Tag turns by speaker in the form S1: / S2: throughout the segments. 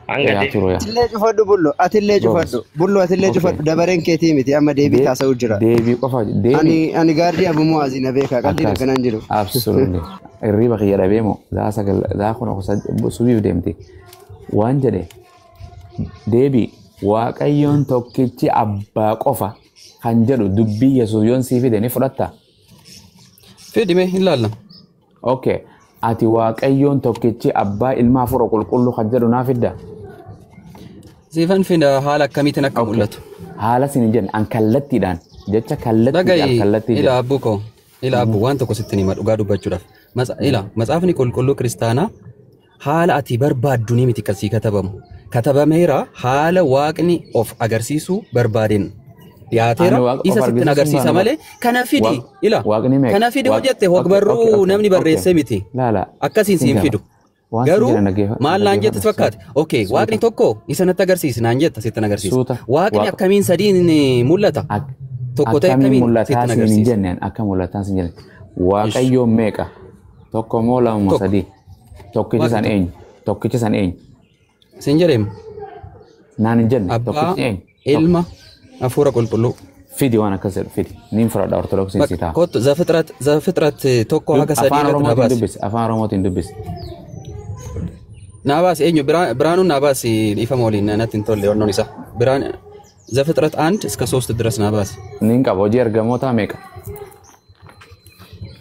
S1: Hanga
S2: Yaa turu yaa.
S3: Atillee cufadhu Bullo, atillee
S2: Goobas.
S3: cufadhu. Bullo, atillee
S2: Okay.
S3: cufadhu. Dabareen keetii miti, amma deebii taasisuu jira.
S2: Deebii qofa deebii.
S3: Ani gaardii Abu Mu'aazii na beekaa, qalliin
S2: Akkas.
S3: akkanaan jiru.
S2: Absolutely. Hirriba kiyya dhabee moo za'a 9 za'a 10 subiif deemti. Waan jedhe deebii Waaqayyoon tokkichi abbaa qofa kan jedhu dubbii Yesuus yoon sii fide ni fudhatta.
S4: Fedhime hin laalla.
S2: Okay. Ati Waaqayyoon tokkichi abbaa ilma hafuura qulqulluu kan jedhu naa fidda.
S4: Siifan fida haala akkamiitiin akka
S2: Okay.
S4: mul'atu.
S2: Haala sin hin jenne an kallattiidhaan jecha kallattiidhaan
S4: Dhaga'i
S2: kallattii
S4: ila
S2: jedhe.
S4: abbuu koo, ila abbuu, waan tokko sitti hima dhugaa dubbachuudhaaf. Ila matsaafni qulqulluu kiristaanaa haala ati barbaaddu ni miti kasii katabamu. Katabameera haala waaqni of agarsiisuu barbaadeen dhiyaateera,
S2: Ani waaqa
S4: isa
S2: of
S4: sittin
S2: argisiisuu
S4: agarsiisa
S2: hin
S4: malee kana fidi ila
S2: Waaqni meeqa?
S4: kana fidi hojjette hogbarruu namni barreessee miti.
S2: Laala.
S4: Akkasiin
S2: Sin
S4: siin
S2: gafa.
S4: fidu.
S2: Waan sin
S4: Garuu
S2: jedhan dhaggeeffa-
S4: maal naan jette
S2: dhaggeeffadhu.
S4: fakkaate? Okay, waaqni tokko isa natti agarsiisi naan jetta, sittin agarsiisa.
S2: Suuta.
S4: Waaqni akkamiin sadiin mul'ata? Tokko ta'e
S2: Akkamiin
S4: akkamiin
S2: mul'ataa
S4: sittin
S2: siin hin
S4: agarsiisa?
S2: jenneen, akka mul'ataa siin jenne. Waaqayyoon meeqa? Tokko moo lama moo
S4: Tokko.
S2: sadii? Tokkichi
S4: Waaqni
S2: san
S4: tokko.
S2: eenyu? Tokkichi san eenyu?
S4: Siin jedheem.
S2: Naan hin jenne.
S4: Abbaa,
S2: Tokkichi eenyu? Tokko.
S4: ilma, hafuura qulqulluu.
S2: Fidi waan akkas jedhu fidi. Niin fudhadha Ortodoksiin si ta'a.
S4: Kottu Zafixrat 1 haga 3
S2: Afaan
S4: irratti na
S2: Oromootiin
S4: baasi.
S2: dubbisi. Afaan Oromootiin dubbisi.
S4: Na baasi eenyu Biraanuun na baasi, dhiifama waliin natti hin tolle wannoon isaa. Biraan Zafixrat 1 እስከ 3 ድረስ na baasi.
S2: Niin qaba. Hojii ergamootaa meeqa?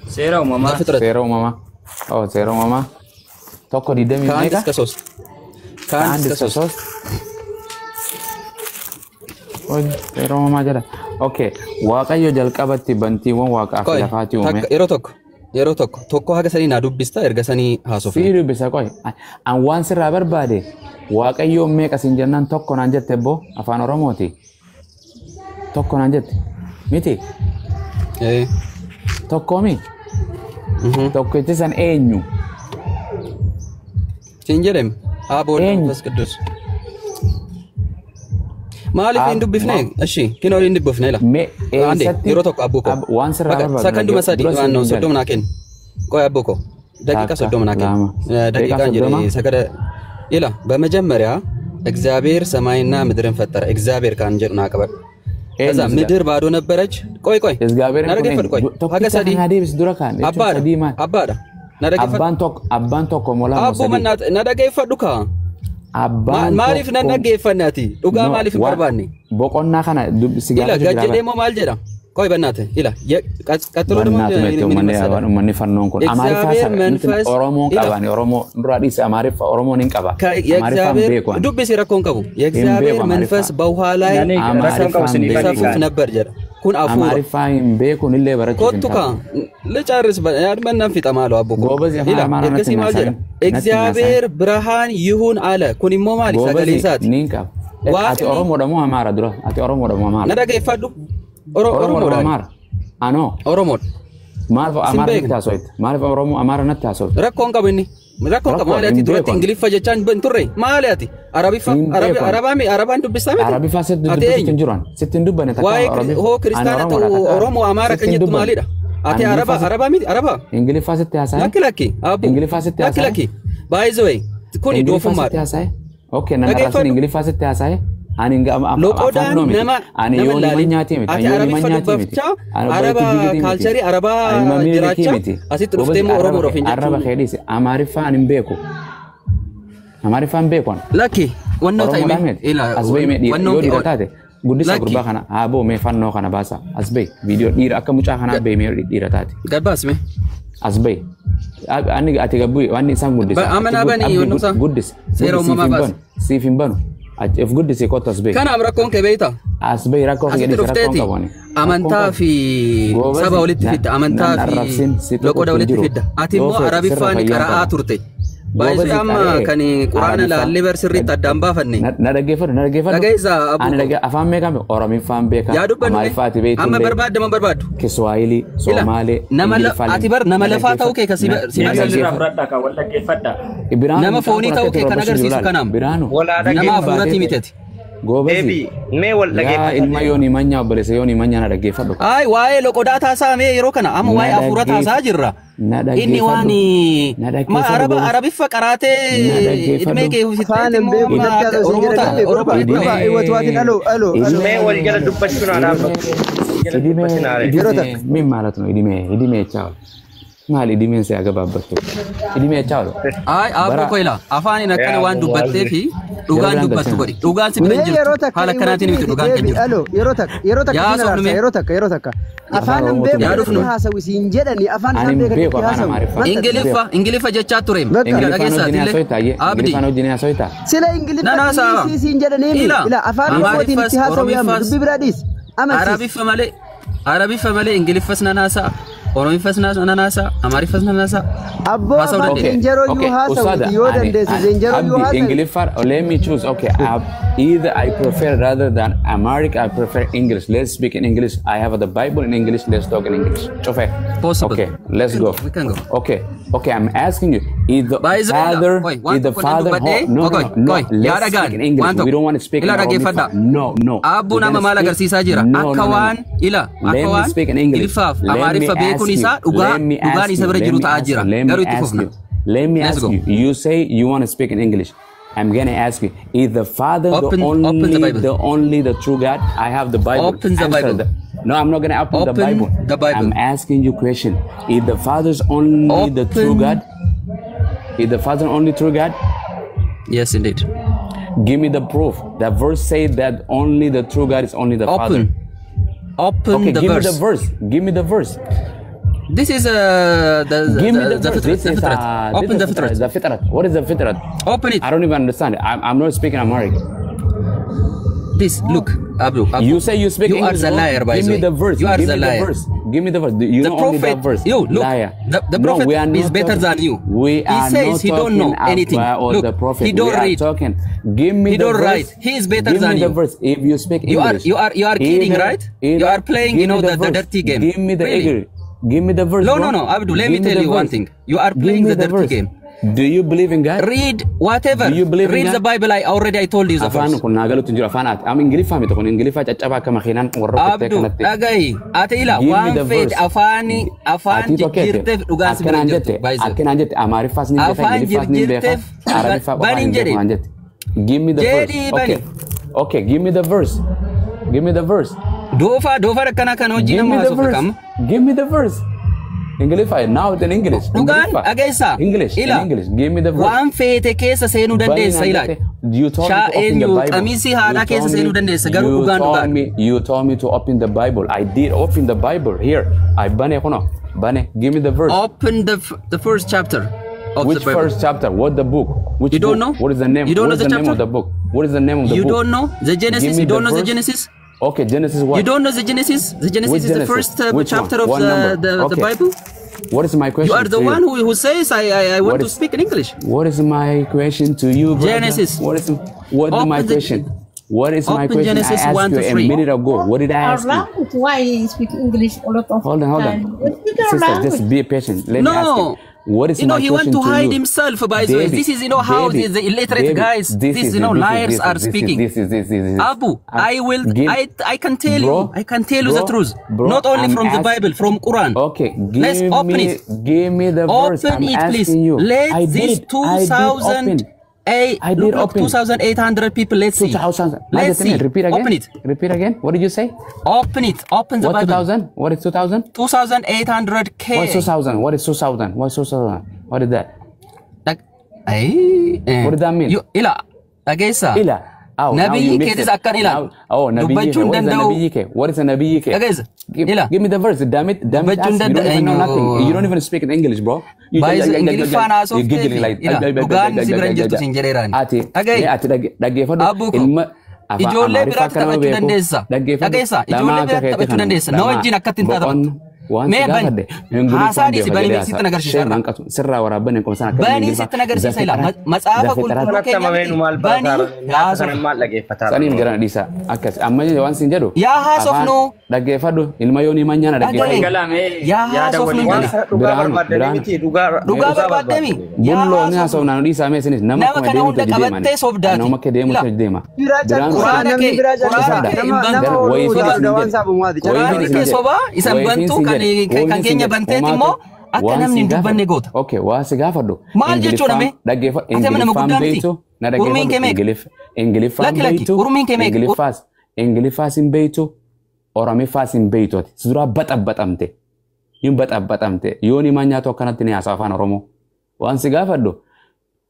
S5: Seera uumamaa.
S4: Zafixrat
S2: Seera uumamaa. Oh, seera uumamaa. 1 20
S4: ከአንድ
S2: meeqa?
S4: እስከ ሶስት፣ ከአንድ
S2: ከአንድ
S4: እስከ
S2: እስከ
S4: ሶስት።
S2: ሶስት። Hojii seera uumamaa jedha. Okay. Waaqayyo jalqabatti bantiiwwan waaqaa fi
S4: Qoy
S2: lafaati uume.
S4: Takka yeroo tokko 1 haga 3 naa dubbista, erga sanii haasofne.
S2: Sii dubbisa qoy. An waan sirraa barbaade Waaqayyoon meeqa siin jennaan tokko naan jette boo afaan Oromooti. Tokko naan jette. Miti
S4: Ee.
S2: tokkoomi. Tokkichi san eenyu?
S4: Siin jedhem አብ ወልድ
S2: Eenyu?
S4: መንፈስ ቅዱስ። Maaliif hin
S2: Ab
S4: dubbifne? እሺ kinoo hin dubbifne ila.
S2: Mee
S4: አንዴ
S2: eessatti
S4: yeroo tokko abbuu koo.
S2: Waan sirraa
S4: Bakka
S2: barbaadu
S4: sakanduma 3
S2: dura
S4: waan
S2: siin hin
S4: 30 naa kenni. ቆይ አቦ koo ደቂቃ
S2: Takka,
S4: 30 naa kenni።
S2: lama, ደቂቃ
S4: ደቂቃ
S2: 30?
S4: jedhe sagada ila በመጀመሪያ እግዚአብሔር ሰማይና ምድርን ፈጠረ። እግዚአብሔር kan jedhu naa qabadhu። ከዛ
S2: Eenyu?
S4: ምድር ባዶ ነበረች። ቆይ ቆይ
S2: እግዚአብሔርን
S4: na
S2: kun
S4: dhaggeeffadhu
S2: eenyu?
S4: ቆይ haga
S2: Tokkicha
S4: 3
S2: kanaa deebisi dura kaan jechuun
S4: abbaadha
S2: sadii maal?
S4: Abbaadha na dhaggeeffadhu.
S2: Abbaan tokko moo lama moo
S4: Abbuu
S2: sadii?
S4: mannaat na dhaggeeffadhu kaa.
S2: Abbaan
S4: Maaliif nan
S2: tokko
S4: dhaggeeffanne ati? Dhugaa
S2: No,
S4: maaliif hin
S2: waan
S4: barbaanne?
S2: Boqonnaa kana si
S4: Ila
S2: gaafachuu
S4: gad
S2: jira
S4: jedhee moo maal jedha? ቆይ በእናትህ ila ቀጥሎ ደግሞ
S2: Bannaatu meetti
S4: ምን
S2: uummanni
S4: መሰለህ
S2: uummanni fannoon kun Amaariffaa
S4: እግዚአብሔር
S2: nuti
S4: መንፈስ
S2: Oromoon
S4: ila
S2: qabani Oromoo duraa dhiise Amaariffa Oromoon hin qaba Amaariffaan
S4: የእግዚአብሔር
S2: beeku ani
S4: dubbisi rakkoon qabu
S2: hin
S4: የእግዚአብሔር
S2: beeku
S4: መንፈስ
S2: Amaariffaa
S4: በውሃ ላይ
S5: Nani rakkoon qabu
S2: Amaariffaan
S5: sinii
S2: beeku
S4: ይንሳፈፍ
S5: fani.
S4: ነበር jedha kun afuura
S2: Amaariffaa hin beekuun illee barachuuf hin
S4: kottu kaa
S2: taatu
S4: ልጨርስ መናን ፊጠ ማለው አቦ koo
S2: Goobazii afaan
S4: ila
S2: Amaaraa natti
S4: ergasii
S2: hin
S4: maal jedha
S2: haasa'in natti hin haasa'in.
S4: እግዚአብሔር ብርሃን ይሁን አለ kun immoo maali sagalee
S2: Goobazii
S4: isaati
S2: niin qaba. Ati
S4: Waaqni
S2: Oromoodha moo Amaara dura? Ati Oromoodha moo
S4: na
S2: Amaara?
S4: dhaggeeffadhu
S2: Oromoodha moo
S4: Oromoodha
S2: Amaara? Anoo
S4: Oromoodha
S2: maaliif
S4: sin
S2: Amaara natti
S4: beekne
S2: haasofte? Maaliif Oromoo Amaara natti haasofte?
S4: Rakkoon qabu inni rakkoon qabu
S2: Rakkoo
S4: maali ati
S2: hin
S4: duratti
S2: beeku ani.
S4: ingiliffa jechaan hin turre maali ati arabiffa
S2: Hin beeku ani.
S4: arabaami arabaan dubbistaa miti
S2: Arabiffaa sitti
S4: ati
S2: dubbisutti
S4: eenyu
S2: hin jiru ani. Sitti hin dubbanne takka
S4: waa'ee
S2: Arabiff.
S4: hoo
S2: Ani
S4: kiristaana
S2: Oromoodha
S4: ta'u
S2: takka
S4: Oromoo Amaara
S2: sitti
S4: kan
S2: hin
S4: jettu
S2: dubbanne.
S4: maalidha ati
S2: Ani
S4: araba
S2: Ingiliffaa sitti
S4: arabaa miti araba
S2: Ingiliffaa sitti haasa'e?
S4: Lakki lakki abbu
S2: Ingiliffaa sitti
S4: lakki
S2: haasa'e?
S4: lakki by the way kuni
S2: Ingiliffaa sitti
S4: doofummaadha
S2: haasa'e? Okay, nan arrabsin
S4: dhaggeeffadhu
S2: Ingiliffaa sitti haasa'e? Ani afaan
S4: loqodaan
S2: noo miti.
S4: nama
S2: Ani
S4: nama
S2: yoon
S4: ilaalin
S2: nyaatii miti.
S4: ati
S2: Ani yoon
S4: arabiffa
S2: nyaatii miti.
S4: dubbachaa
S2: Ani
S4: araba
S2: obboleettii biyyitii miti.
S4: kaalcharii arabaa
S2: Ani ilma miilikii
S4: jiraachaa
S2: miti.
S4: asitti dhuftee
S2: Goobazii
S4: immoo
S2: arraba
S4: Oromoodhaaf
S2: kee
S4: hin
S2: arraba
S4: jechuun
S2: kee dhiisi. Amaariffaa ani hin beeku. Amaariffaa hin beeku ani.
S4: Lakki wannoo ta'e
S2: Oromoodhaa
S4: mee
S2: miti.
S4: ila
S2: As bahi mee dhiira
S4: wannoon
S2: yoo dhiira taate guddisa
S4: lakki
S2: gurbaa kana haa boo mee fannoo kana baasa. As bahi viidiyoo dhiira akka mucaa kanaa bahi mee yoo dhiira taate.
S4: Gad baasime
S2: As bahi. Ani ati gabbu waan isaan guddisa.
S4: Amma
S2: Achi
S4: naa bani
S2: abdii
S4: wannoo isaa
S2: guddisa.
S4: seera
S2: Guddisi siif
S4: uumamaa
S2: hin
S4: baase
S2: banu. Siif hin banu. Achi of guddisi kottu as bahi.
S4: Kanaaf rakkoon kee beektaa
S2: As bahi rakkoo kiyya
S4: asitti
S2: dhiisi rakkoon
S4: dhufteeti
S2: qabu ani. Rakkoon
S4: amantaa
S2: qabu.
S4: fi saba
S2: Goobazii
S4: walitti fidda
S2: nan
S4: amantaa fi
S2: arrabsin si
S4: loqoda
S2: tuquutti hin
S4: walitti
S2: jiru.
S4: fidda ati
S2: Yoo
S4: immoo
S2: feete sirra
S4: arabiffaan
S2: fayyaan
S4: qara'aa
S2: qaba.
S4: turte baay'isee
S2: Goobazii
S4: amma
S2: qara'ee
S4: kan quraana
S2: Arabiffaa
S4: laallee bar sirriitti addaan baafanne
S2: na dhaggeeffadhu na dhaggeeffadhu.
S4: Dhageessaa
S2: Ani
S4: abbuu koo
S2: dhagge afaan meeqaan beeku? Oromiffaan beeka,
S4: yaa dubbannu mee
S2: Amaariffaa ati
S4: amma
S2: beektullee,
S4: barbaadde barbaaddu
S2: Kiswaahilii,
S4: ila
S2: Soomaalee,
S4: nama
S2: Ingiliffaallee
S4: ati bar
S2: na
S4: nama lafaa ta'uu
S2: dhaggeeffadhu
S4: kee kan si
S2: na
S4: si
S2: na
S5: Mee walirraa
S2: dhaggeeffadhu.
S5: fudhadhaa kan wal dhaggeeffadhaa.
S2: Biraanu
S4: nama
S2: mucaan
S4: foonii
S2: kun
S4: ta'uu
S2: akka
S4: kee
S2: itti
S4: kan
S2: robbashu jiru
S4: agarsiisu
S2: laal.
S4: kanaam
S2: Biraanu
S1: Walaa
S4: nama
S2: viidiyoon
S4: hafuuratii
S2: baatee
S4: miti ati
S2: Goobasi.
S1: Deebii mee wal
S2: Yaa
S1: dhageeffata.
S2: Ilma yoonii manyaa, obboleessa yoonii manyaa, na dhaggeeffadhu.
S4: Ay, waa'ee loqodaa taasaa mee yeroo kana amma
S2: Na
S4: waa'ee hafuura taasaa jirra.
S2: Na
S4: Inni waan
S2: dhaggeeffadhu. Na
S4: ma
S2: dhaggeeffadhu
S4: araba
S2: goobasi.
S4: arabiffa qaraatee
S2: Na dhaggeeffadhu.
S4: ilmee kee
S3: Afaan hin beeku
S4: immoo
S3: natti haasa'u siin
S4: Oromoo
S3: jedhe
S4: ta'a.
S3: deebi
S4: Oromoo
S3: gurbaa gurbaa iwwatuwaatiin alo alo alo.
S1: Mee wal jala dubbachuun haa dhaabbatu. Wal jala
S2: Idime,
S1: dubbachuun haa dhaabbatu.
S3: Yeroo
S2: idime,
S3: takka.
S2: min maalatu no idime, idime jechaa oolu. Maali idimeen si gabaabbattu? Idime jechaa oolu.
S4: Ay, abbuu
S2: Bara
S4: ko ila afaaniin akkana
S1: Yaa
S4: waan dubbattee fi dhugaan
S2: Yeroo
S4: dubbattu
S2: biraan
S4: godhi. Dhugaan si bira hin
S3: Mee yeroo
S4: jirtu.
S3: takka
S4: Haala akkanaatiin miti
S3: iwwatuwaatiin
S4: dhugaan kan
S3: deebi
S4: jirtu.
S3: alo yeroo takka
S4: Yaa
S3: sin
S4: soofnu
S3: araarsa
S4: mee.
S3: yeroo takka
S2: Afaan
S3: afaan hin
S2: Oromootiin
S3: beeku
S4: Yaa
S3: natti
S4: dhufnu.
S3: haasawu siin jedhani afaan
S2: Ani
S3: isaan
S2: hin
S3: beekan
S2: beeku
S3: itti
S2: afaan
S3: haasawu.
S2: Amaariffaa.
S3: Maal taate?
S4: Ingiliffa Ingiliffa jechaa tureem.
S3: Bakka.
S4: Ila
S2: Ingiliffaan
S4: dhageessa
S2: wajjin
S4: atillee.
S2: haasoyta ayyee.
S4: Abdi.
S2: Ingiliffaan wajjin haasoyta.
S3: Sila
S4: Nan
S3: Ingiliffa
S4: haasa'a.
S3: dhiisii siin jedhanii mi?
S4: Ila
S3: Ila afaan Oromootiin
S4: Amaariffas
S3: itti haasawu yaamnu
S4: Oromiffas
S3: dubbii biraa dhiis. Amansiis.
S4: Arabiffa malee Ingiliffas nan haasa'a. Oromiffas nan haasa'a. Amaariffas nan haasa'a.
S3: Abboo
S4: Haasa'uu
S3: afaan
S4: dandeenya.
S3: zeenjarooyyuu
S2: Okay,
S3: haasawu
S2: Usada,
S3: yoo
S2: ani,
S3: dandeesse
S2: ani,
S3: zeenjarooyyuu
S2: Abdi,
S3: haasawi.
S2: Ingiliffaa, let me choose. Okay, either I prefer rather than Amharic, I prefer English. Let's speak in English. I have the Bible in English. Let's talk in English. Cufe.
S4: Possible.
S2: Okay, let's go.
S4: We can go.
S2: Okay, I'm asking you, is the
S4: By the way,
S2: father,
S4: oi, waan
S2: is the
S4: tokko nan
S2: father,
S4: dubbadhee,
S2: no, no,
S4: Okoi,
S2: no,
S4: koi,
S2: let's
S4: yaa dhagaan,
S2: speak in English.
S4: waan
S2: We
S4: tokko.
S2: don't want to speak in
S4: Ila dhaggeeffadhaa.
S2: Oromiffaa. No, no.
S4: Abbuun
S2: We're
S4: amma
S2: gonna
S4: maal
S2: speak.
S4: agarsiisaa jira?
S2: No,
S4: Akka
S2: no, no,
S4: waan
S2: no.
S4: ila
S2: Let
S4: akka
S2: me
S4: waan
S2: speak in English.
S4: Ingiliffaaf
S2: Let me
S4: Amaariffa
S2: ask
S4: beekuun
S2: you.
S4: isaa dhugaa
S2: Let me
S4: dhugaan
S2: ask
S4: isa
S2: you.
S4: bira
S2: Let
S4: jiru
S2: me
S4: ta'aa
S2: ask
S4: jira.
S2: you. Let me
S4: Garuu itti
S2: ask
S4: fufna.
S2: you. Let me
S4: Let's
S2: ask
S4: go.
S2: you. You say you want to speak in English. I'm gonna ask you: is the Father the
S4: Open the
S2: only,
S4: Bible.
S2: the only, the true God? I have the Bible.
S4: Open the
S2: Answer
S4: Bible.
S2: No, I'm not gonna open the
S4: Open
S2: Bible.
S4: the Bible.
S2: I'm asking you question: is the Father's only the true
S4: Open.
S2: God? Is the Father only true God?
S4: Yes, indeed.
S2: Give me the proof. That verse say that only the true God is only the Father.
S4: Open. Open
S2: Okay,
S4: the
S2: give me
S4: verse.
S2: the verse. Give me the verse.
S4: This is the
S2: Give me
S4: the,
S2: the
S4: the
S2: verse.
S4: Fitrat.
S2: This
S4: The
S2: is
S4: Fitrat.
S2: this
S4: Open
S2: is
S4: the Fitrat.
S2: The Fitrat. What is the Fitrat?
S4: Open it.
S2: I don't even understand it. I'm not speaking Amharic.
S4: This look, Abdu. Abdu.
S2: You say you speak
S4: You are
S2: English,
S4: the
S2: bro.
S4: liar, by
S2: Give
S4: the
S2: me
S4: way.
S2: the verse.
S4: You are
S2: Give
S4: the
S2: me the
S4: liar.
S2: verse. Give me the verse. You
S4: The
S2: know only that
S4: prophet,
S2: verse.
S4: you look.
S2: Liar.
S4: The
S2: No,
S4: prophet
S2: we are
S4: is
S2: not
S4: better
S2: talking.
S4: than you.
S2: We
S4: He
S2: are
S4: says
S2: not
S4: he don't know
S2: talking
S4: anything.
S2: about
S4: Look,
S2: the prophet.
S4: he don't
S2: We are
S4: read.
S2: talking. Give me
S4: He
S2: the
S4: don't
S2: verse.
S4: write. He is better
S2: Give
S4: than
S2: me the
S4: you.
S2: verse. If you speak
S4: You are
S2: English,
S4: you are you are kidding,
S2: either
S4: right? You
S2: either
S4: are playing,
S2: give
S4: you
S2: me
S4: know,
S2: the
S4: the
S2: verse.
S4: dirty game.
S2: Give me the
S4: Really?
S2: agree. Give me the verse,
S4: No, no,
S2: bro.
S4: no, Abdu, let me
S2: Give me
S4: tell
S2: the
S4: you one
S2: verse.
S4: thing. You are
S2: Give
S4: playing
S2: me
S4: the
S2: the
S4: dirty
S2: verse.
S4: game.
S2: Do you believe in God?
S4: Read whatever.
S2: Do you believe in
S4: Read the
S2: God?
S4: Bible. I told you the
S2: Afaan
S4: verse.
S2: kun naa galuutti hin jiru. Afaan ati. Amma Ingiliffaa miti kun Ingiliffaa caccabaa akka makiinaan warra kuttee
S4: Abdu,
S2: kanatti.
S4: dhagahi. Ati ila
S2: Give me
S4: waan
S2: the
S4: feete
S2: verse.
S4: afaan
S2: Ati tokkeete.
S4: jijjiirteef dhugaan si bira
S2: Akkanaan
S4: hin jirtu.
S2: jette.
S4: By the way.
S2: Akkanaan jette. Amaariffaas ni beeka.
S4: Afaan
S2: Ingiliffaas ni beeka.
S4: jijjiirteef
S2: Arabiffaa qofaan
S4: bani
S2: hin
S4: hin
S2: beeku
S4: jedhin.
S2: naan jette. Give me the verse.
S4: Jedhii bani.
S2: Okay. Okay. Give me the verse. Give me the verse.
S4: Doofaa doofaa akkanaa kana hojii
S2: Give
S4: nama
S2: me the
S4: haasofna
S2: verse.
S4: kam.
S2: Give me the verse. Ingiliffa. Now it's in English.
S4: Dhugaan
S2: Ingiliffa.
S4: dhageessaa.
S2: English. In
S4: Ila
S2: English. Give me the verse.
S4: waan feete keessa seenuu
S2: Bani
S4: dandeessa
S2: naan
S4: ila.
S2: jette. You told me to open the
S4: Eenyu
S2: Bible.
S4: qamisii
S2: You
S4: haadhaa keessa
S2: told
S4: seenuu
S2: me.
S4: dandeessa garuu
S2: You
S4: dhugaan
S2: told
S4: dhugaan.
S2: me. You told me to open the Bible. I did open the Bible. Here. I bane kuno. Bane. Give me the verse.
S4: Open the first chapter of
S2: Which
S4: the Bible.
S2: first chapter? What the book? Which
S4: You don't
S2: book?
S4: know?
S2: What is the name?
S4: You don't
S2: What
S4: know
S2: is
S4: the
S2: the name of
S4: chapter?
S2: the book? What is the name of the
S4: You
S2: book?
S4: don't know the
S2: Give
S4: Genesis?
S2: me
S4: You
S2: the
S4: don't know the
S2: verse.
S4: Genesis?
S2: Okay, Genesis
S4: You
S2: what?
S4: don't know the Genesis? The Genesis
S2: Which
S4: is the
S2: Genesis?
S4: first
S2: Which one?
S4: chapter of
S2: One
S4: the,
S2: number.
S4: the, the
S2: Okay.
S4: Bible?
S2: What is my
S4: You
S2: question
S4: are the
S2: to you?
S4: one who says I want
S2: What
S4: to
S2: is
S4: speak in English.
S2: what is my question to you, brother?
S4: Genesis.
S2: What is my
S4: Open the
S2: question? What is my
S4: open
S2: question? I
S4: Genesis
S2: asked
S4: 1
S2: you
S4: to
S2: a
S4: 3.
S2: minute ago. What did I
S5: Our
S2: ask you?
S5: language, why you speak English a lot of
S2: Hold on, hold
S5: time?
S2: on.
S5: We speak our
S2: Sister, just
S5: language.
S2: be patient. Let me ask you.
S4: No.
S2: What is
S4: You know,
S2: my
S4: he want
S2: question
S4: to
S2: to
S4: hide
S2: you?
S4: himself, by the way.
S2: David,
S4: This is, you know, how
S2: David,
S4: the illiterate
S2: David,
S4: guys,
S2: this
S4: this,
S2: is
S4: you know,
S2: this is
S4: liars
S2: this
S4: are
S2: is this is
S4: speaking.
S2: this is this is this is.
S4: Abu, I will,
S2: Give,
S4: I can tell you,
S2: bro,
S4: I can tell you the
S2: bro,
S4: truth.
S2: bro,
S4: Not only
S2: I'm
S4: from the
S2: ask.
S4: Bible, from Quran.
S2: Okay,
S4: Let's
S2: give
S4: open
S2: me,
S4: it.
S2: give me the verse.
S4: Open
S2: I'm
S4: it, please.
S2: asking you.
S4: Let
S2: I
S4: this
S2: did, I did
S4: 2,000,
S2: open. I
S4: look,
S2: did
S4: look,
S2: open.
S4: 2,800 people. Let's see.
S2: 2,000.
S4: Let's see.
S2: Repeat
S4: Open
S2: again.
S4: it.
S2: Repeat again. What did you say?
S4: Open it. Open the
S2: What
S4: Bible.
S2: 2,000? What is 2,000?
S4: 2,800K.
S2: What's 2,000? What is 2,000? What's 2,000? What is that?
S4: Like, ay, eh.
S2: What does that mean?
S4: You, ila, dhageessa.
S2: Ila. Oh, now you
S4: Nabiyyi
S2: mix
S4: keetis
S2: it.
S4: akkan ilaal.
S2: Now, oh, Nabiyyi
S4: Dubbachuu
S2: ke.
S4: hin
S2: What is a
S4: danda'u.
S2: Nabiyyi ke? What is a Nabiyyi ke?
S4: Dhageessa.
S2: Give,
S4: Ila.
S2: give me the verse. Damn it. Damn it.
S4: Dubbachuu hin
S2: Us. You don't even know nothing.
S4: danda'u.
S2: You don't even speak in English, bro. You
S4: Baay'ee Ingiliffaan
S2: you're
S4: haasofteefi.
S2: giggling like
S4: Ila, dhugaan si bira hin jirtu siin jedheeraan.
S2: Ati,
S4: Dhaga'i.
S2: mee ati dhaggeeffadhu.
S4: Abbuu ko.
S2: Ilma afaan
S4: Ijoollee
S2: Amaariffaa
S4: biraatti
S2: akka nama
S4: taphachuu
S2: beeku.
S4: dandeessa.
S2: Dhaggeeffadhu.
S4: Dhageessa.
S2: Dhamaa
S4: Ijoollee
S2: akka
S4: biraatti
S2: keetti
S4: taphachuu
S2: kana.
S4: dandeessa. Na
S2: Dhamaa.
S4: wajjin akkatti hin
S2: Boqonna.
S4: taphatu.
S2: Waan si
S4: Mee bani.
S2: gaafadhe Ingiliffaan
S4: Haasaa dhiisi
S2: beeka
S4: bani
S2: jedhee
S4: mee sitti
S2: haasaa.
S4: agarsiisa
S2: Shee
S4: irra.
S2: manqatu sirraa waraabban hin sana akka
S4: Banii
S2: Ingiliffaa
S4: sitti agarsiisa ila.
S2: zafixarat
S4: Macaafa
S2: zafixarat
S4: qulqulluu
S1: Kanatti
S4: keenya
S1: amamee
S4: miti.
S1: nu maal
S4: Banii
S1: barataa nyaata
S4: haasofnu.
S1: kana maal dhaggeeffataa
S2: Saniin gara dhiisa akkas amma waan sin jedhu
S4: Yaa
S2: afaan
S4: haasofnu.
S2: dhaggeeffadhu ilma yoonii manyaana
S4: Dhaga'i.
S2: dhaggeeffadhu.
S1: Galame
S4: Yaa
S1: yaada
S4: haasofnu
S1: walii waan
S4: jedhe.
S1: sana dhugaa
S2: Biraanu
S1: barbaaddanii
S2: biraanu
S1: miti dhugaa
S4: Dhugaa
S1: dhugaa
S4: barbaaddemi.
S1: barbaaddanii.
S4: Yaa
S2: bulloo ni
S4: haasofnu.
S2: haasofnaan dhiisaa mee isinis nama
S4: Nama
S2: akkuma
S4: kana
S2: deemutu
S4: hunda
S2: hojii deemani.
S4: qabattee sobdaati.
S2: Nama akka deemutu
S4: Ila.
S2: hojii deema.
S3: Biraa
S2: Biraanu
S3: calqabaa
S4: Quraana
S3: namni
S4: kee
S3: biraa
S4: quraana
S3: calqabaa
S4: kee hin
S3: nama
S4: bantu.
S3: nama
S2: Gara
S3: ooluu
S2: wayiifin
S3: jaadudha
S2: isin
S3: waan
S2: jedhe
S3: saabumaati
S2: wayiifin
S4: Quraanni
S2: isin
S4: kee
S2: jedhe
S4: sobaa isan
S2: wayiifin
S4: bantu
S2: isin
S4: kan
S2: jedhe
S4: kan
S2: wayiifin isin
S4: keenya
S2: jedhe
S4: banteet
S2: homaatu
S4: immoo akka
S2: waan
S4: namni
S2: si
S4: hin dubbanne
S2: gaafadhu.
S4: goota.
S2: Okay waa si gaafadhu
S4: Maal jechuudha
S2: Ingiliffaan
S4: mee?
S2: dhaggeeffadhu
S4: Ati amma nama
S2: Ingiliffaan
S4: guddaa miti.
S2: beektu na
S4: Urmiin
S2: dhaggeeffadhu
S4: kee meeqa?
S2: Ingiliffaan
S4: Lakki lakki
S2: beektu
S4: urmiin kee meeqa?
S2: Ingiliffaas hin beektu Oromiffaas hin beektu ati si duraa baxabbaxamte. Hin baxabbaxamte yoon himaa nyaatu akkanatti ni haasa'a afaan Oromoo. Waan si gaafadhu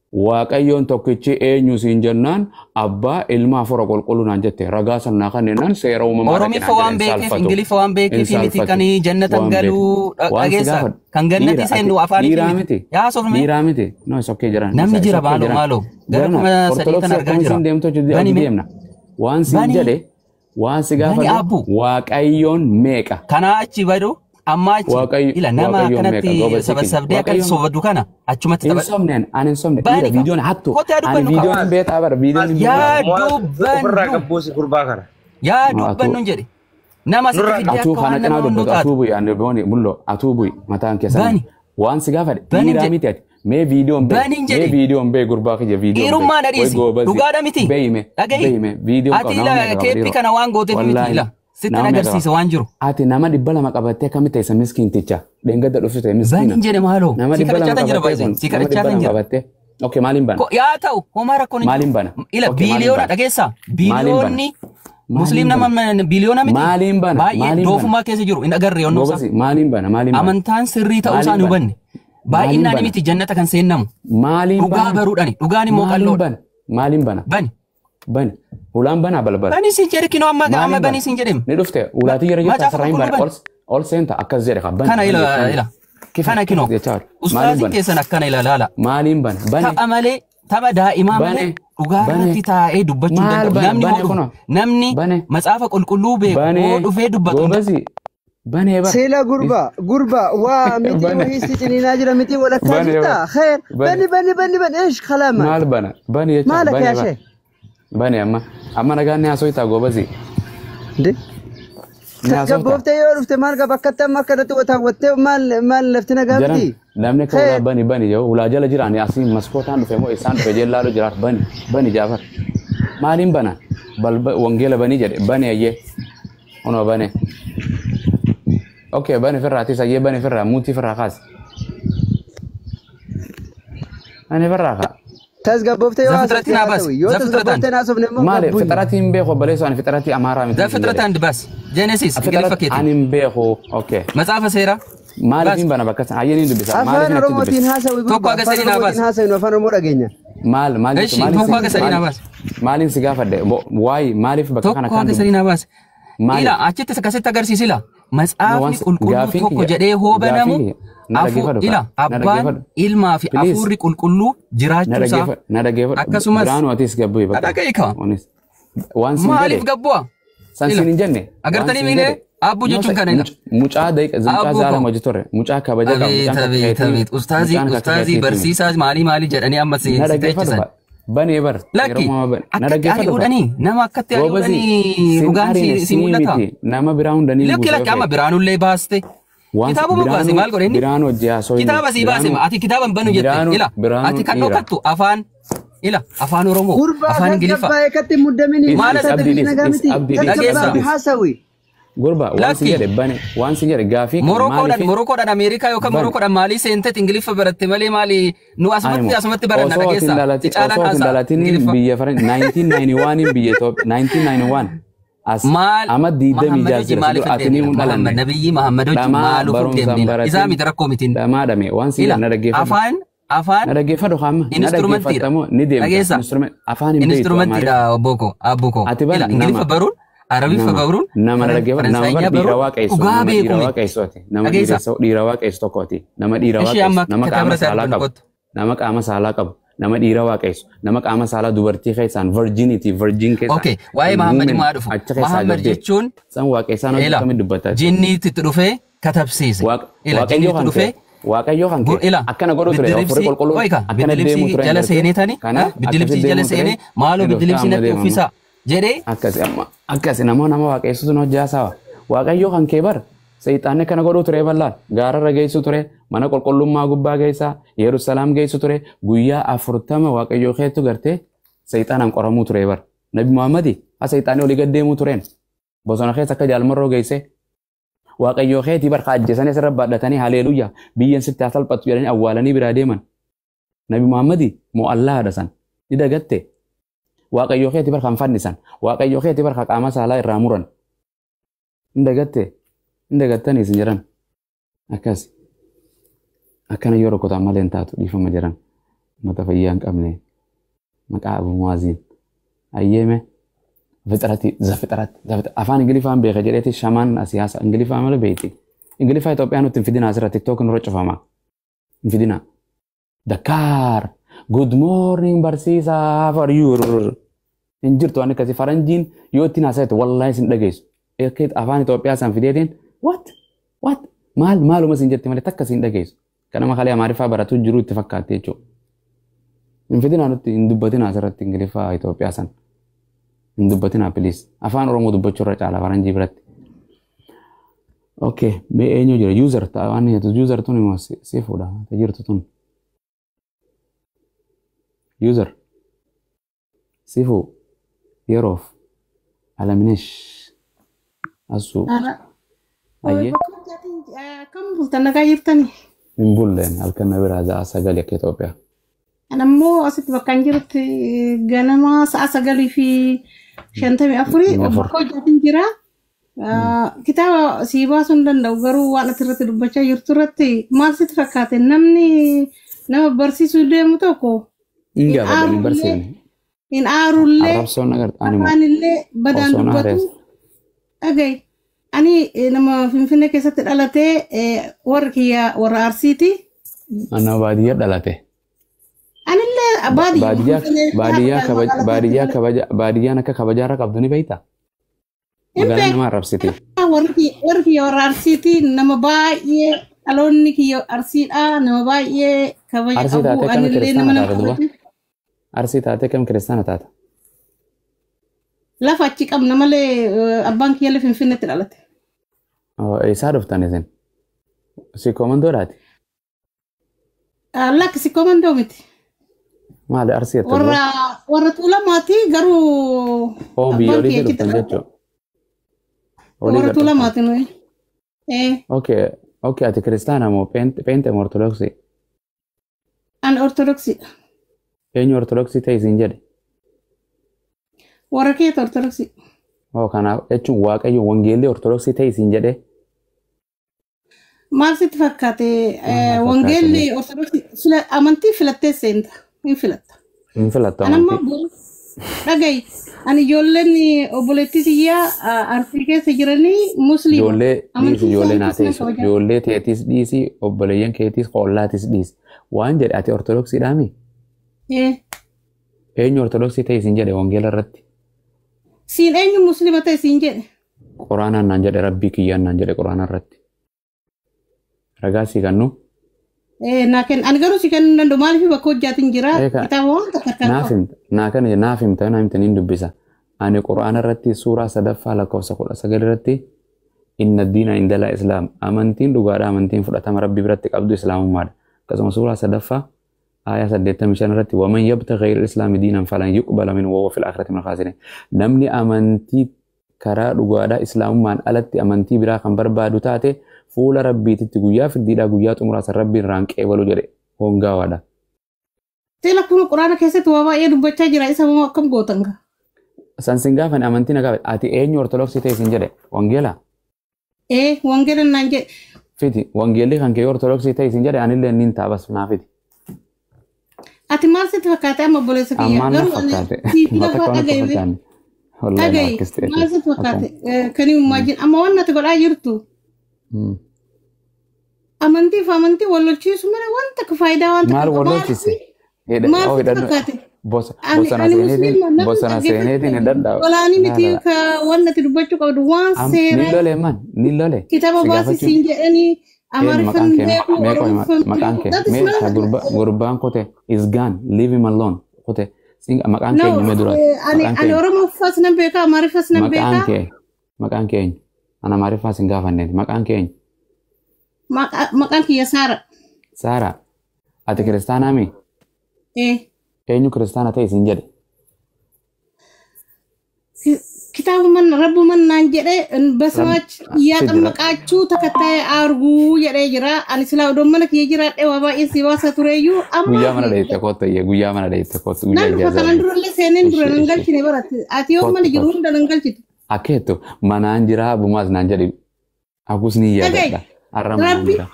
S2: Waaqayyoon tokkichi eenyu siin jennaan abbaa ilma hafuura qulqulluu naan jette ragaa sannaa kanneenaan seera uumamaa
S4: Oromiffa
S2: dhaqinaan
S4: waan
S2: jedhe hin
S4: beekeef
S2: saalfatu.
S4: Ingiliffa waan
S2: Hin
S4: beekeef miti
S2: saalfatu.
S4: kan jannatan
S2: Waan beeke.
S4: galuu
S2: Waan si
S4: dhageessa.
S2: gaafadhu
S4: Kan gannati
S2: dhiira ati
S4: seennu afaaniif
S2: dhiiraa
S4: miti.
S2: miti.
S4: Yaa haasofnu mee?
S2: Dhiiraa miti. No is okay jedhan.
S4: Namni
S2: Isa is
S4: jira
S2: okay
S4: maaloo
S2: jedhan.
S4: maaloo. Gara
S2: Jarana
S4: 3000 tan
S2: ortodoksii
S4: argaa
S2: akkamiin
S4: jira.
S2: siin deemtu hojii
S4: Bani mee?
S2: deemna. Waan siin
S4: Bani
S2: jedhe waan si
S4: bani
S2: gaafadhu
S4: abbu.
S2: Waaqayyoon meeqa?
S4: Kanaa achi badu amma achi
S2: Waaqayyo
S4: ila nama
S2: Waaqayyoon meeqa
S4: akkanatti
S2: goobasii keenya.
S4: sabasabdee akkatti
S2: Waaqayyoon
S4: sobaddu kana achumatti
S2: hin
S4: taphadhu.
S2: sobneen ani hin sobne dhiira
S4: Bani ka.
S2: viidiyoon hattu
S4: Kottaa
S2: ani
S4: dubbannu ka.
S2: viidiyoon hin beekaa bara viidiyoon hin beekaa.
S4: Yaa
S1: Ofirraa
S4: dubbannu.
S1: gabbuusi gurbaa kana.
S4: Yaa
S2: No, atuu
S4: dubbannu jedhe. Nama asitti
S1: Nurraa
S4: fiddee
S2: atuu
S4: akka
S2: kana
S4: waan
S2: cinaa
S4: nama hunduu
S2: dubbatu
S4: taatu.
S2: atuu bu'i ani booni mullo atuu bu'i mataan keessan
S4: Bani.
S2: waan si gaafadhe
S4: Bani
S2: dhiiraa
S4: jedhe.
S2: miti ati mee viidiyoon bee
S4: Bani
S2: mee
S4: jedhe.
S2: viidiyoon bee gurbaa kiyya viidiyoon bee
S4: Dhiirummaa na
S2: way
S4: dhiisi.
S2: goobasi
S4: Dhugaadha miti.
S2: beeyme
S4: Dhagahi.
S2: beeyme viidiyoon
S4: Ati
S2: qaba nama
S4: ila
S2: meeqa qaba
S4: keeppi
S2: dhiiroo
S4: kana waan gooteef miti
S2: wallaahi
S4: ila. Sittan
S2: nama meeqa
S4: agarsiisa
S2: qaba
S4: waan jiru.
S2: ati nama 200 qabattee akkamitti teessa miskiinticha dheengadda dhuftu ta'e miskiina
S4: Bani jedhe maaloo.
S2: nama
S4: Si
S2: 200
S4: kadhachaa tan jira
S2: qabattee
S4: baay'ee.
S2: kun
S4: Si
S2: nama
S4: kadhachaa tan
S2: 200
S4: jira.
S2: qabattee okay maaliin bana
S4: Yaa ta'u homaa rakkoon hin jiru.
S2: maaliin bana
S4: Ila
S2: okay maaliin
S4: biiliyoona
S2: bana
S4: dhageessaa.
S2: maaliin bana
S4: Biiliyoonni musliim
S2: maaliin bana
S4: nama biiliyoona miti.
S2: maaliin bana
S4: Baay'ee
S2: maaliin bana
S4: doofummaa keessa jiru hin agarre yoonnoo isaa.
S2: goobasi maaliin bana maaliin bana
S4: Amantaan sirrii ta'uu isaa
S2: maaliin
S4: hin
S2: bana
S4: hubanne.
S2: maaliin
S4: Baay'inaan
S2: bana
S4: miti jannata kan seennamu.
S2: maaliin
S4: Dhugaa
S2: bana
S4: baruudhaani. Dhugaan immoo
S2: maaliin
S4: qalloodha.
S2: bana maaliin bana
S4: Bani.
S2: bani ulaan banaa balbala
S4: Bani siin jedhe kinoo amma amma
S2: maaliin
S4: bani
S2: bana
S4: siin jedhem.
S2: ni dhufte ulaatii jira jirta
S4: Macaafa
S2: asirraa hin
S4: qulqulluu
S2: bane
S4: bani.
S2: ol seenta akkas jedhe ka bani
S4: Kana
S2: bani
S4: ila
S2: jechaan
S4: ila.
S2: kifa
S4: Kana kinoo.
S2: jechaa maaliin
S4: Ustaaziin
S2: bana
S4: keessan akkana ila laala.
S2: maaliin bana bane
S4: Tapha malee tapha daa'imaa malee
S2: bane
S4: dhugaa
S2: bane
S4: irratti taa'ee dubbachuu hin
S2: maal
S4: danda'u.
S2: bane
S4: Namni
S2: bane
S4: hoo dhufu
S2: kunoo
S4: namni
S2: bane
S4: macaafa qulqulluu beeku
S2: bane
S4: hoo dhufee dubbatu hin
S2: goobasi bane bara
S3: Sila gurba gurba waa miti
S2: bane
S3: wahii si ciniinaa jira miti walakkaa
S2: bane
S3: jirta
S2: bara
S3: kheer
S2: bane
S3: bani bani bani bani ish kalaama
S2: maal bana bane jechaa
S3: maalak
S2: bane
S3: yaa
S2: bara
S3: shee
S2: bane amma amma nagaan ni haasoftaa goobasi
S3: de
S2: ni haasoftaa
S3: tasgabbooftee yoo dhufte maal qaba akkatti amma akkanatti wataawwattee maal maal lafti nagaa
S2: Jaran
S3: miti
S2: namni akka ulaa
S3: kheer
S2: bani bani yoo ulaa jala jiraan asii maskootaan dhufe moo isaan dhufe jeellaalu jiraat bani bani Jaafar maaliin bana balba wangeela banii jedhe bani ayyee onoo bane okay bani firraatis ayyee bani firraa muutii firraa kaas bani firraa kaa
S3: tasgabbooftee yoo haasofte
S4: Zafixratiin haa baasi.
S3: haasawi yoo
S4: Zafixrataan.
S3: tasgabbooftee haasofne immoo
S2: maali
S3: gabbuyi
S2: fixaratii hin beeku obboleessoo ani fixaratii amaaraa miti hin jedhe
S4: Zafixrataan baas. Genesis Ingiliffa
S2: fixarat
S4: keetiin.
S2: ani hin beeku okay
S4: Macaafa seeraa
S2: maaliif
S4: baas.
S2: hin bana bakka sana ayyee ni dubbisa maaliif
S3: afaan
S2: natti
S3: oromootiin
S2: dubbisa
S3: haasawi
S4: Tokko
S3: gurba
S4: haga
S3: afaan
S4: sadii naa
S3: oromootiin
S4: baas.
S3: haasawi nu afaan oromoo dhageenya
S2: maal maal jettu
S4: Eshi
S2: maaliin
S4: tokko
S2: si
S4: haga sadii naa
S2: maal
S4: baas.
S2: maaliin si gaafadhe waayee maaliif bakka kana
S4: Tokko
S2: kan
S4: haga sadii
S2: dubbisa
S4: naa baas. Ila
S2: maaliif
S4: achitti akkasitti agarsiisi ila.
S2: No waan
S4: Macaafni qulqulluu
S2: gaafiin
S4: tokko
S2: kiyya
S4: jedhee hoo
S2: gaafiin
S4: banamu
S2: kiyya na dhaggeeffadhu
S4: ila
S2: kaa na
S4: abbaan
S2: dhaggeeffadhu
S4: ilmaa fi
S2: please
S4: hafuurri qulqulluu
S2: na
S4: jiraachuusaa
S2: dhaggeeffadhu na dhaggeeffadhu
S4: akkasumas
S2: biraanuu atis gabbu'i bakka
S4: dhaga'i kaa
S2: onis waan siin
S4: maaliif
S2: jedhe
S4: gabbu'a
S2: san
S4: ila
S2: siin hin jenne waan
S4: agartanii
S2: siin
S4: miine
S2: jedhe
S4: abbuu
S2: no
S4: jechuun kana ila
S2: mucaa daqiiqa mucaa
S4: abbuu
S2: zaalama
S4: koo
S2: hojii turre mucaa kabaja qabu
S4: abeet
S2: mucaan
S4: abeet
S2: kakkaeetii
S4: abeet ustaazii
S2: mucaan
S4: ustaazii
S2: kakkaeetii miti
S4: barsiisaa maalii maalii jedhanii amma si
S2: na
S4: si
S2: dhaggeeffadhu
S4: teechisan
S2: kaa banee bar yeroo
S4: lakki
S2: mama bane na
S4: akkatti
S2: dhaggeeffadhu kaa
S4: ari'uudhanii nama akkatti
S2: goobasi
S4: ari'uudhanii
S2: sin
S4: dhugaan
S2: ariine
S4: si si
S2: sii
S4: mul'ata
S2: miti nama biraa hundanii
S4: lakki
S2: buuse yoo
S4: lakki amma
S2: feete
S4: biraanullee baaste
S2: waan
S4: kitaabuma baase
S2: biraanuu
S4: maal godhe inni
S2: biraanuu hojii haasoo
S4: kitaaba sii baase
S2: biraanuu
S4: ati kitaaba hin banu jette
S2: biraanuu
S4: ila ati
S2: biraanuun
S4: kan
S2: dhiira
S4: dhokattu afaan ila afaan oromoo
S3: gurbaa
S4: afaan ingiliffa
S3: tasgabbaa'e katti muddamini
S2: Is
S4: maal
S2: is
S4: asatti
S2: abdii dhis
S3: nagaa
S2: is
S3: miti
S2: abdii dhis abdii
S4: dhageessa
S3: tasgabbaa'e
S2: dhis
S3: haasawi
S2: gurba waan sin
S4: lakki
S2: jedhe bane waan sin jedhe gaafii kee
S4: Morokkoodhaan
S2: maaliif
S4: Morokkoodhaan Ameerikaa yookaan
S2: bane
S4: Morokkoodhaan maalii seenteet Ingiliffa baratte malee maali nu
S2: ani
S4: asumatti
S2: moo
S4: asumatti baranna
S2: osoo ati hin
S4: dhageessa si
S2: dhalatin
S4: caalaan
S2: osoo ati hin
S4: haasa'a
S2: dhalatin
S4: Ingiliffa.
S2: biyya faran 1991 biyya Itoophiyaa 1991 as
S4: Maal
S2: ama 26
S4: Mahammad hojii
S2: jira si
S4: maaliif
S2: dura
S4: hin
S2: ati ni
S4: deemina
S2: hin
S4: Mahammad
S2: dhalanne
S4: nabiyyi Mahammad hojii
S2: dhamaa
S4: maaluuf hin
S2: barumsaan
S4: deemnina isaa
S2: baratin
S4: miti rakkoo mitiin
S2: dhamaa dhame waan sin
S4: ila
S2: jedhe na dhaggeeffadhu
S4: afaan afaan
S2: na dhaggeeffadhu hamma na
S4: instrumentidha
S2: dhaggeeffattamoo ni deemta
S4: dhageessa
S2: instrument afaan hin beektu
S4: instrumentidha
S2: amaariff
S4: obbo ko abbo ko
S2: ati bar
S4: ila Ingiliffa
S2: nama
S4: baruun Arabiffa
S2: nama
S4: baruun
S2: nama na dhaggeeffadhu nama bar
S4: Faransaayinyaa
S2: dhiira
S4: baruun
S2: waaqessu
S4: dhugaa
S2: nama dhiira
S4: beeku miti
S2: waaqessu ati nama
S4: dhageessa
S2: dhiira waaqessu tokkooti nama dhiira
S4: ishee
S2: waaqessu
S4: amma
S2: nama
S4: kitaaba
S2: qaama
S4: irratti
S2: saalaa
S4: argannu
S2: qabu
S4: kottu
S2: nama qaama saalaa qabu nama dhiira waaqessu nama qaama saalaa dubartii keessaan virginity virgin keessaan
S4: Okay, waa'ee
S2: kan
S4: Mahammad
S2: women
S4: immoo haa dhufu.
S2: achi keessaa
S4: Mahammad
S2: gabdee
S4: jechuun
S2: san waaqessaan
S4: ila
S2: hojii kamitti dubbataa
S4: jinniitti itti dhufee katabsiise. Ila
S2: Waaqayyo
S4: jinniitu
S2: kan
S4: dhufee
S2: kee Waaqayyo kan kee
S4: ila
S2: akkana godhu ture hafuurri
S4: biddilibsii
S2: qulqulluun
S4: qoyka
S2: akkana deemu
S4: biddilibsii
S2: ture
S4: jala
S2: gartee
S4: seenee tani
S2: kanaaf
S4: biddilibsii
S2: akkasi
S4: jala
S2: deemu ture
S4: seenee maaloo
S2: ni dhufta
S4: biddilibsii
S2: amma
S4: natti
S2: deemamu.
S4: uffisaa jedhee
S2: Akkasi amma akkasi nama nama waaqessutu nu hojjaasawa. Waaqayyo kan kee bar seexaanni akkana godhuu ture bal'aan gaararra geessu ture mana qulqullummaa gubbaa geessaa Yerusalaam geessu ture guyyaa 40 waaqayyo keetu gartee seexaanaan qoramuu ture bar. Nabi Muhammadi ha seexaanni olii gad deemuu tureen bosona keessa akka jaalmarroo geesse waaqayyo keetii bar kaajjesanii asirra baadhatanii haleeluyyaa biyyan sitti haa salphattu jedhanii awwaalanii biraa deeman. Nabi Muhammadi moo Allahaadha san ni dagatte. Waaqayyo keetii bar kan fannisan waaqayyo keetii bar kan qaama saalaa irraa muran. Hin dagatte hin dagattanii isin jedhan akkas akkana yoo rukkutan malee hin taatu dhiifama jedhan uummata fayyaa hin qabne maqaa Abu Muwaaziin ayyeeme fixirati zafixirat afaan Ingiliffaan beeka jedheeti shamaan siyaasa Ingiliffaa malee beekti Ingiliffaa Itoophiyaa nutti hin fidinaa asirra TikTok nurra cufama hin fidinaa Dakar good morning barsiisaa for you hin jirtu waan akkasii faranjiin yoo ittiin haasa'e wallaahi isin dhageessu akka afaan Itoophiyaa san fideetiin what what maal maaluma isin jetti malee takka isin dhageessu kanama kalee Amaariffaa baratu jiru itti fakkaatti jechuudha. Hin fidinaa nutti hin dubbatinaa asirratti Ingiliffaa Itoophiyaa san hin dubbatinaa please afaan Oromoo dubbachuu irra caala faranjii biratti. Okay, mee eenyu jira user ta'a waan jettu user tun immoo si fuudha ta jirtu tun user sifu yeroof alaminesh asu ayyee
S5: Akkam bultan nagaa jirtani?
S2: Hin bulleen halkan na biraa za'a 9 akka Itoophiyaa.
S5: Ani ammoo asitti bakka hin jirutti ganama sa'a 9:54
S2: Afur.
S5: Bakka hojjaatiin jira. Kitaaba sii baasuu hin danda'u garuu waan ati irratti dubbachaa jirtu irratti maal sitti fakkaate namni nama barsiisuu deemu tokko
S2: Hin
S5: hin
S2: gaafadhan hin
S5: aarullee
S2: barsiifne.
S5: hin aarullee
S2: Arrabsoon agarta ani moo
S5: afaanillee badaan
S2: osoo na
S5: dubbatu
S2: arees.
S5: dhagaye. Ani nama Finfinnee keessatti dhalatee warri kiyya warra Arsiiti.
S2: Ana baadiyyaa dhalate.
S5: Anillee baadiyyaa
S2: Baadiyyaa
S5: Finfinnee
S2: baadiyyaa kabaja
S5: magaalaa
S2: baadiyyaa
S5: keessatti
S2: kabaja baadiyyaan akka kabajaarra qabdu ni beektaa?
S5: Hin
S2: Magaalaan
S5: beeku.
S2: nama arrabsiti.
S5: Warri kiyya warra Arsiiti nama baay'ee dhaloonni kiyya Arsiidha nama baay'ee kabaja
S2: Arsii
S5: qabu
S2: taatee kam
S5: anillee
S2: kiristaana
S5: nama nama
S2: taata duba?
S5: kabaja.
S2: Arsii taatee kam kiristaana taata?
S5: Lafa achi qabna malee abbaan kiyyallee Finfinneetti dhalate.
S2: Eessaa dhuftan isin? Si komandoodhaati?
S5: Lakki komandoo miti.
S2: Maali Arsii jette duba?
S5: Warra Tuulamaati garuu
S2: Oo biyya
S5: abbaan kiyya
S2: oliitii
S5: achitti
S2: dhuftan
S5: dhalate.
S2: jechuudha. Olii
S5: Warra
S2: gad dhuftan.
S5: Tuulamaati nuyi.
S2: Okay, okay ati kiristaana moo peenxe moo ortodoksii?
S5: Ani Ortodoksiidha.
S2: Eenyu ortodoksii ta'e isin jedhe?
S5: Warra keeta Ortodoksii.
S2: Oo kanaaf jechuun Waaqayyo wangeelli ortodoksii ta'e isin jedhe?
S5: Maal sitti fakkaate
S2: Maal na fakkaate
S5: wangeelli
S2: mee?
S5: Ortodoksii amantii filattee seenta hin filatta.
S2: Hin filattu
S5: Ani ammoo
S2: amantii.
S5: dhagayi ani ijoolleen obboleettii tiyyaa Arsii keessa jiranii musliima.
S2: Ijoollee dhiisi
S5: Amantii
S2: ijoollee naa
S5: isaaniitis nan
S2: teessu.
S5: kabaja.
S2: Ijoollee teetis dhiisi obboleeyyan keetiis qoollaatis dhiisi. Waan jedhe ati ortodoksiidhaami? Eenyu ortodoksii ta'e isin jedhe wangeela irratti?
S5: Siin eenyu musliima ta'e siin jedhe?
S2: Quraanaan naan jedhe rabbii kiyyaan naan jedhe quraana irratti. Ragaa sii kennu?
S5: Naa kenna ani garuu si kennuu hin danda'u maaliif bakka hojjaatiin jira
S2: Eegaa
S5: kitaaba waan takka harkaan
S2: naaf
S5: qabu.
S2: himta naa kana naaf himta naa himta niin dubbisa. Ani quraana irratti suuraa 3ffaa lakkoofsa 19 irratti inna diina indala islaam amantiin dhugaadha amantiin fudhatama rabbii biratti qabdu islaamummaadha. Akkasuma suuraa 3ffaa aayaa 85 irratti waman yabta ghayra islaami diinan falan yuqbala minhu wa huwa fil aakhirati minal khaasiriin. Namni amantii karaa dhugaadhaa islaamummaan alatti amantii biraa kan barbaadu taate fuula rabbiititti guyyaa firdiidhaa guyyaa xumuraa san rabbiin irraan qeebalu jedhe hongaawaadha.
S5: Seela kun quraana keessatti waa baay'ee dubbachaa jira isa moo akkam gootan gaa?
S2: San sin gaafan amantii na gaafate ati eenyu ortodoksii ta'e sin jedhe wangeela
S5: Wangeela naan jedhe.
S2: fiti wangeelli kan kee ortodoksii ta'e sin jedhe anillee niin taabas naa fiti.
S5: Ati maal sitti fakkaate amma obboleessa kiyya
S2: Ammaan na
S5: garuu ani
S2: fakkaate
S5: siif
S2: mata
S5: lafa
S2: kawanatti
S5: dhagaye
S2: fakkaanne wallahi na
S5: dhagaye
S2: harkiste
S5: maal sitti
S2: akkam.
S5: fakkaate kan imagine amma waan ati godhaa jirtu amantii fi amantii wal lolchiisu malee waan takka faayidaa waan takka
S2: Maal
S5: hin
S2: wal
S5: qabu.
S2: lolchise?
S5: Maal
S2: Oo
S5: sitti
S2: hidhannoo
S5: fakkaate?
S2: Bosona
S5: Ani
S2: seeneetiin
S5: musliima namni
S2: bosona seeneetiin hin
S5: dhaggeeffatu
S2: danda'u.
S5: Tolaanii miti
S2: Laala.
S5: ka wanni ati dubbachuu qabdu waan
S2: Ni
S5: seeraa
S2: lole man ni lole.
S5: kitaaba
S2: Si
S5: baasii
S2: gaafachuu
S5: siin jedhanii
S2: Eenyu
S5: Amaariffaan
S2: maqaan kee
S5: beeku
S2: mee qoy
S5: Oromoffaan
S2: maqaan
S5: beeku.
S2: kee
S5: That is
S2: mee
S5: not
S2: ka gurbaan kote is gone, leave him alone kote. Sin maqaan
S5: No,
S2: kee eenyu mee duraati
S5: ani
S2: maqaan
S5: ani
S2: kee
S5: Oromoffas nan beeka Amaariffas nan
S2: maqaan
S5: beeka.
S2: kee maqaan kee eenyu? Ana Amaariffaa sin gaafanneeti, maqaan kee eenyu?
S5: Maqaan kiyya Saara.
S2: Saara, ati kiristaanaa mi?
S5: Eh,
S2: Eenyu kiristaana ta'e sin jedhe?
S5: Kitaabuman rabbuman naan jedhe በስማች
S2: Rab si jira
S5: እያጠመቃችሁ ተከታይ አርጉ jedhee jira. Ani silaa odoon mana kiyya jiraadhee waa baay'ee si baasa tureeyyuu
S2: Guyyaa
S5: ammaa
S2: mana
S5: fi
S2: dheette kottu iyyee guyyaa mana dheette kottu
S5: nan
S2: guyyaa
S5: dhufa
S2: ijaazaa
S5: kanan
S2: dhufe.
S5: durallee seeneen dura
S2: Ishee
S5: nan
S2: ishee
S5: galchine baratti. Ati yoo mana
S2: kottu
S5: jiru
S2: kottu
S5: hunda nan galchitu.
S2: akka jettu manaan jiraa bumaas naan jedhi agus ni
S5: Dhaga'i
S2: yaadadha har'a manaan
S5: rabbi
S2: jira.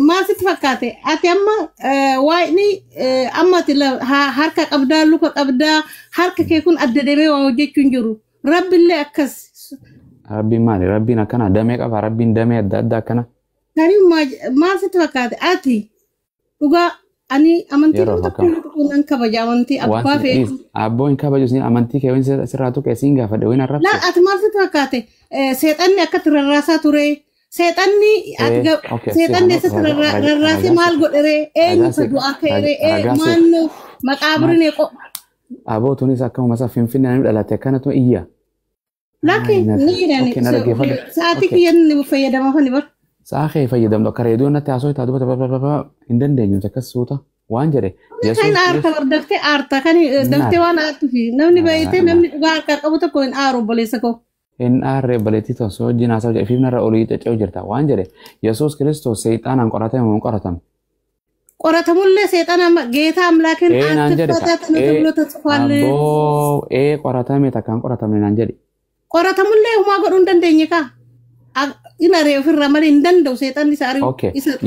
S5: Maal sitti fakkaate? Ati amma waa'ini amma ati harka qabdaa luka qabdaa harka kee kun adda deemee waa hojjechuu hin jiru. Rabbillee akkas.
S2: Rabbiin maali? Rabbiin akkana damee qaba. Rabbiin damee adda addaa akkana.
S5: Tarii maal sitti fakkaate? Ati dhugaa ani amantii
S2: Yeroo
S5: nama
S2: akkam.
S5: tokko nan kabaja amantii
S2: Waan
S5: abbaa
S2: si
S5: feetu.
S2: dhiis abboo hin kabaju siin amantii kee waan sirraa tuqe siin gaafadhe waan arrabse.
S5: Laal ati maal sitti fakkaate? Seexanni akkatti rarraasaa ture. Seexanni ati
S2: Okay, si
S5: seexanni eessatti rarraasee
S2: ragaa
S5: maal
S2: si
S5: godhere? Eenyu
S2: ragaa
S5: ka
S2: si
S5: du'aa ka'ere?
S2: ragaa si
S5: Maal maqaabirin
S2: aboo tunis akkuma masa finfinnee namni dhalate akkanatu iyya.
S5: Lakki ni jedhani
S2: Okay, na dhaggeeffadhu.
S5: sa'aatii
S2: Okay.
S5: kiyyan fayyadama fani bar.
S2: Sa'a kee fayyadamtu akka reediyoo natti haasoo taatu hin dandeenyu akkas suuta waan jedhe
S5: Kan
S2: Yesuus
S5: aarta bar daftee aarta kan daftee waan aartufi namni baay'atee namni dhugaa harkaa qabu tokko hin aaru obboleessa koo.
S2: Hin aarree baleetii tosoo wajjin haasa'u jedhe fiifna irra olii cacca'u jirta waan jedhe Yesuus Kiristoos seexaanaan qoratame moo hin qoratame?
S5: Qoratamullee seexana geetaa amlaakin
S2: Ee naan jedhe ka
S5: አትፈታተኑ
S2: ee
S5: ተብሎ ተጽፏል።
S2: abboo ee qoratame takkaan qoratamne naan jedhe.
S5: Qoratamullee humaa godhuu hin dandeenye kaa. In ari'e ofirraa malee hin danda'u seexanni isa ari'u
S2: Okay,
S5: isa tuqu.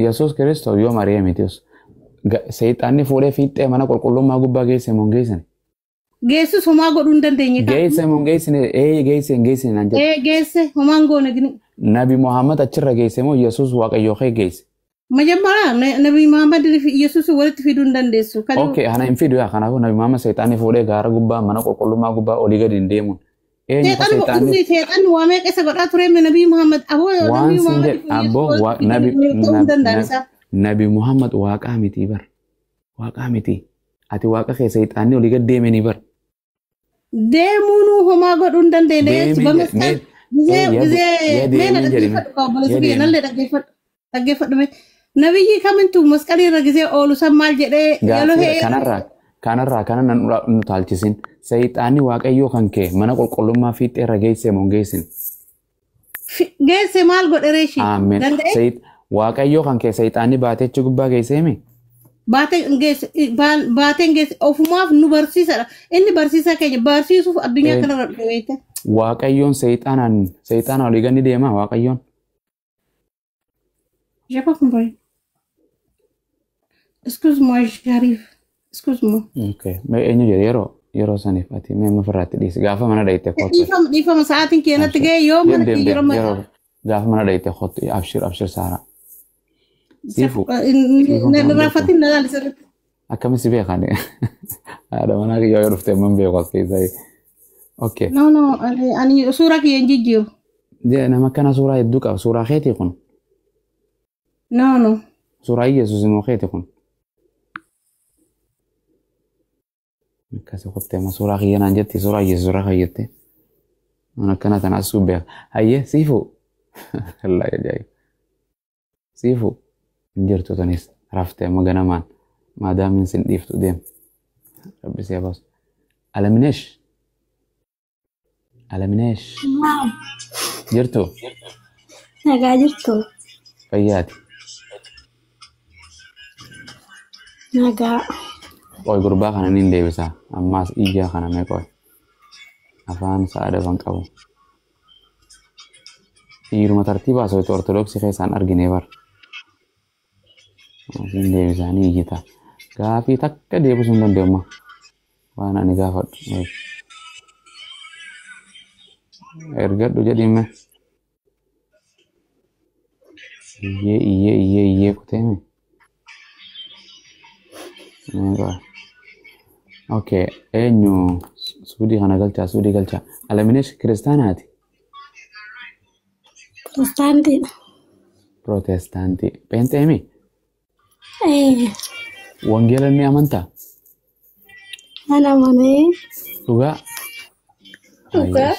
S2: Yesuus Kiristoos yoo Mariyaamiitis seexanni fuudhee fiixee mana qulqullummaa gubbaa geesse moo hin geessine?
S5: Geessus homaa godhuu hin dandeenye kaa.
S2: Geesse moo hin geessine? Ee geesse hin geessine naan jedhe.
S5: Ee geesse homaa hin goone gini.
S2: Nabi Muhammad achirra geesse moo Yesuus Waaqayyoo kee geesse?
S5: መጀመሪያ ነቢይ መሐመድ ኢየሱስ walitti fiduu hin dandeessu. Kan
S2: Okay, ana hin fidu yaa kanaafuu Nabi Muhammad seexanni fuudhee gaara gubbaa mana qulqullummaa gubbaa olii gadi hin deemuun. Eenyu ka
S5: seexanni
S2: seexanni
S5: inni seexanni waa meeqa isa godhaa ture ነቢይ መሐመድ aboo
S2: waan
S5: ነቢይ
S2: siin
S5: መሐመድ
S2: jedhe
S5: fi Yesuus
S2: abboo
S5: walitti
S2: nabi
S5: fiduu ta'uu hin danda'an isaa.
S2: Nabi Muhammad waaqaa miti bar waaqaa miti ati waaqa kee seexanni olii gad deemanii bar.
S5: Deemuunuu homaa godhuu hin dandeenye
S2: Deemee
S5: በመስቀል
S2: mee
S5: ጊዜ
S2: ee
S5: ጊዜ
S2: yaa
S5: mee na
S2: deemee jedhi mee
S5: dhaggeeffadhu kaa obboleessa
S2: yaa
S5: kiyya
S2: deemee.
S5: nallee dhaggeeffadhu dhaggeeffadhu mee nabiyyi kamintu masqalii irra gisee oolu san maal jedhee yeroo
S2: Gaaffii
S5: heera
S2: kanarraa kana nan nu taalchisin seexanni waaqayyoo kan kee mana qulqullummaa fiixee irra geesse moo hin geessine?
S5: Geesse maal godhe reeshi
S2: Aamen.
S5: danda'e
S2: Waaqayyoo kan kee seexanni baatee achi gubbaa geessee mi?
S5: Baateen geesse baateen geesse ofumaaf nu barsiisadha inni barsiisaa keenya barsiisuuf addunyaa
S2: Ee,
S5: kanarra dhufe beekte.
S2: Waaqayyoon seexanaan seexanaa olii gadi deema waaqayyoon.
S5: J'ai pas compris. Excuse-moi, j'arrive. Excuse-moi.
S2: Okay. Mee eenyu jedhe yeroo saniif ati mee amma ofirraatti dhiisi gaafa mana dhayite kottu.
S5: Dhiifama dhiifama sa'aatiin kee natti
S2: Abshir.
S5: ga'e yoo
S2: Deem
S5: mana
S2: deem
S5: kee
S2: deem
S5: yeroo mana
S2: yeroo gaafa mana dhayite kottu abshir abshir Saaraa. Siifu siifuun kun hin jirtu.
S5: Raafatiin na laali sirriitti.
S2: Akkamitti si beekan? Haadha manaa kiyyaa yoo dhufte amman beeku as keessaa. Okay.
S5: No, no, ani suuraa kiyya hin jijjiiru.
S2: Jee nama akkana suuraa hedduu qaba. Suuraa keetii kun.
S5: No, no.
S2: Suuraa Yesuus immoo keeti kun. Akkasi qottee amma suuraa kiyya naan jetti suuraa Yesuus irra kayyatte. Waan akkana tana asuu beeka. Hayyee siifu. Allah ajaa'ib. Siifu hin jirtu tanis raftee amma ganamaan maadaamiin sin dhiiftu deem. Rabbi si baasu. Alaminesh. Alaminesh. Jirtu
S6: Nagaa jirtu.
S2: Fayyaati.
S6: Nagaa.
S2: Qoy gurbaa kana nin deebisa. Ammaas iyyaa kana mee qoy. Afaan sa'a daban qabu. Dhiiruma tartiibaa soitu ortodoksii keessaan argine bar. Asiin deebisaa ni iyyita. Gaafii takka deebisuu hin danda'u waan ani gaafadhu. Ergadhu jedhime. Iyyee iyyee iyyee iyyee kuteeme. Mee qoy. Okay, eenyu suudii kana galchaa suudii galchaa. Alaminesh kiristaanaati?
S6: Kiristaantiidha.
S2: Pirootestaantii. Pheenxeemi?
S6: Ee,
S2: Wangeela ni amantaa?
S6: nan amanee.
S2: Dhugaa?
S6: Dhugaa.